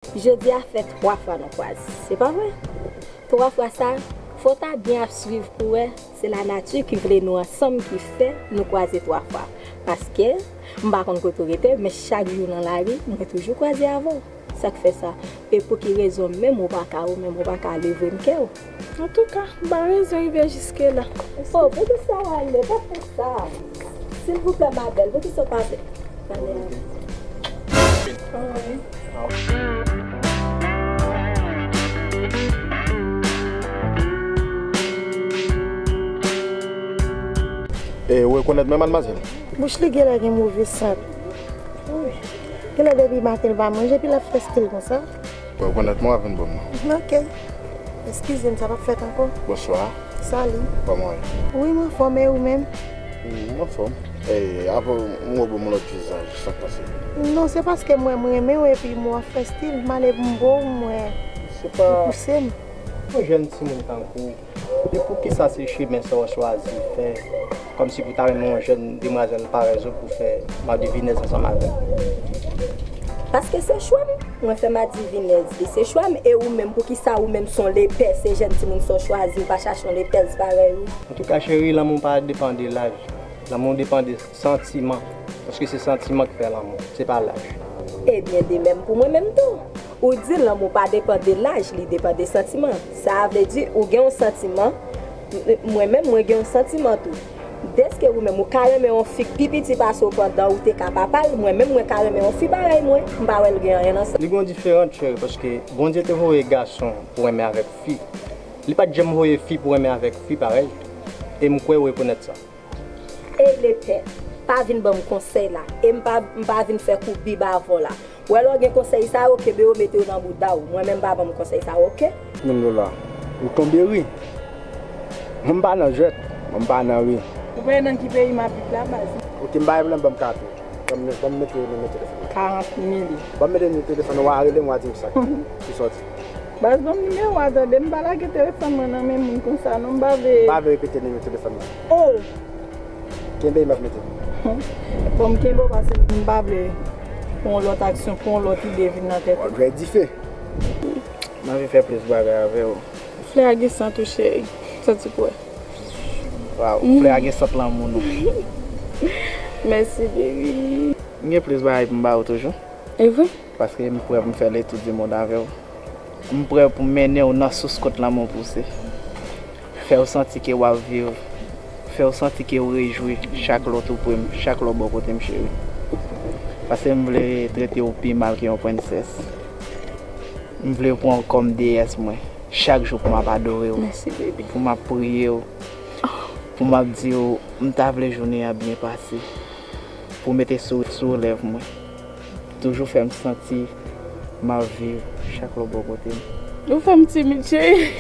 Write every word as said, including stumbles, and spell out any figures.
Jodi a fè twa fwa nou kwaze, se pa vre? Twa fwa sa, fò w ta byen ap swiv pou wè, se lanati ki vle nou ansanm ki fè nou kwaze twa fwa. Paske, m pa konn kote w rete, men chak jou nan lari, mwen toujou kwaze avè w. Sa k fè sa? E pou ki rezon menm ou pa ka, ou menm ou pa ka leve m kè w? Antouka, m pa bezwen rive jiske la. Oh, poukisa w ale? Pa fè sa. Silvouplè, ma belle, poukisa w pa vle pale avè m? Anmwey. E, ou rekonèt mwen, madmwazèl? Bouch li genlè gen move sant. Wi. Genlè depi maten l pa manje, epi l ap fè stil konsa. Ou rekonèt mwen, w ap vin ban m nan. Ok. Eskize m, sa p ap fèt ankò. Bonswa. Salut. Kòman w ye? Wi, m anfòm, e ou menm? M anfòm. E, avan m wè w ban m lòt vizaj, sa k pase? Non, se paske m wè m renmen w, epi m wè w ap fè stil, m ale pou m bo w, m wè ou pouse m. Se pa yon jèn timoun tankou w. E poukisa se chimen sa w chwazi fè? Kòmsi pou ta renmen yon jèn demwazèl parèy zòt pou fè madivinèz ansanm avè l? Paske se chwa m, mwen fè madivinèz li, se chwa m, e ou menm, poukisa ou menm se yon lepè, se jèn timoun sa w chwazi, ou pa chache yon lepèz parèy ou? Antouka, cheri, lanmou pa depann de laj. Lanmou depann de santiman. Paske se santiman k fè lanmou, se pa laj. Ebyen, de menm pou mwen menm tou. Ou di lanmou pa depann de laj, li depann de santiman. Sa vle di, ou gen yon santiman, m-, mwen menm, mwen gen yon santiman tou. Dèske ou menm, ou ka renmen yon fi k pi piti pase w pandan ou te ka papa l, mwen menm, mwen ka renmen yon fi parèy mwen, m pa wè l gen anyen nan sa. Li gen yon diferans, cheri, paske Bondye te voye gason pou renmen avèk fi. Li pa t janm voye fi pou renmen avèk fi parèy. E m kwè w rekonèt sa. Ey lepè, pa vin ban m konsèy la, e m pa, m pa vin fè kou bib avè w la. Ou wè lè w gen konsèy sa yo, kenbe yo, mete yo nan bouda w. Mwen menm, pa ban m konsèy sa yo, oke? Menm Lola, ou tonbe ri. Mwen m pa nan jwèt, mwen m pa nan ri. Ou pa nan ki peyi m ap viv la, baz? Oke, m pa gen pwoblèm, ban m kat ou. Ban m, ban m mete nimewo telefòn nan. Karant mil. Ban m mete nimewo telefòn nan, w a rele m, w a di m sa ki sòti. Baz, ban m nimewo a, tande, m pa lage telefòn mwen nan men moun konsa, non, m pa vle. M pa vle repete nimewo telefòn nan. Oh! Kenbe, m ap mete. Bon, m kenbe w, paske m pa vle pou yon lòt aksyon, pou yon lòt ide vin nan tèt ou. W ap jwe dife. M anvi fè plis bagay avè w. Flè a gen sant wi, cheri. Santi kwè. Waw, flè a gen sant lanmou, non. Mèsi, baby. M gen plis bagay pou m ba w toujou. E vre? Paske m prè pou m fè le tour du monde avè w. M prè pou m mennen w nan sous kot lanmou pouse. Fè w santi ke w ap viv. Fè w santi ke w rejwi chak lè w tou pre m, chak lè w bò kote m, cheri. Paske m vle trete w pi mal ke yon prensès. M vle w pran w kòm deyès mwen. Chak jou pou m ap adore w. Mèsi, baby. Pou m ap priye w. Pou m ap di w, m ta vle jounen an byen pase. Pou w mete souri sou lèv mwen. Toujou fè m santi m ap viv chak lè w bò kote m. Ou fè m timid, cheri.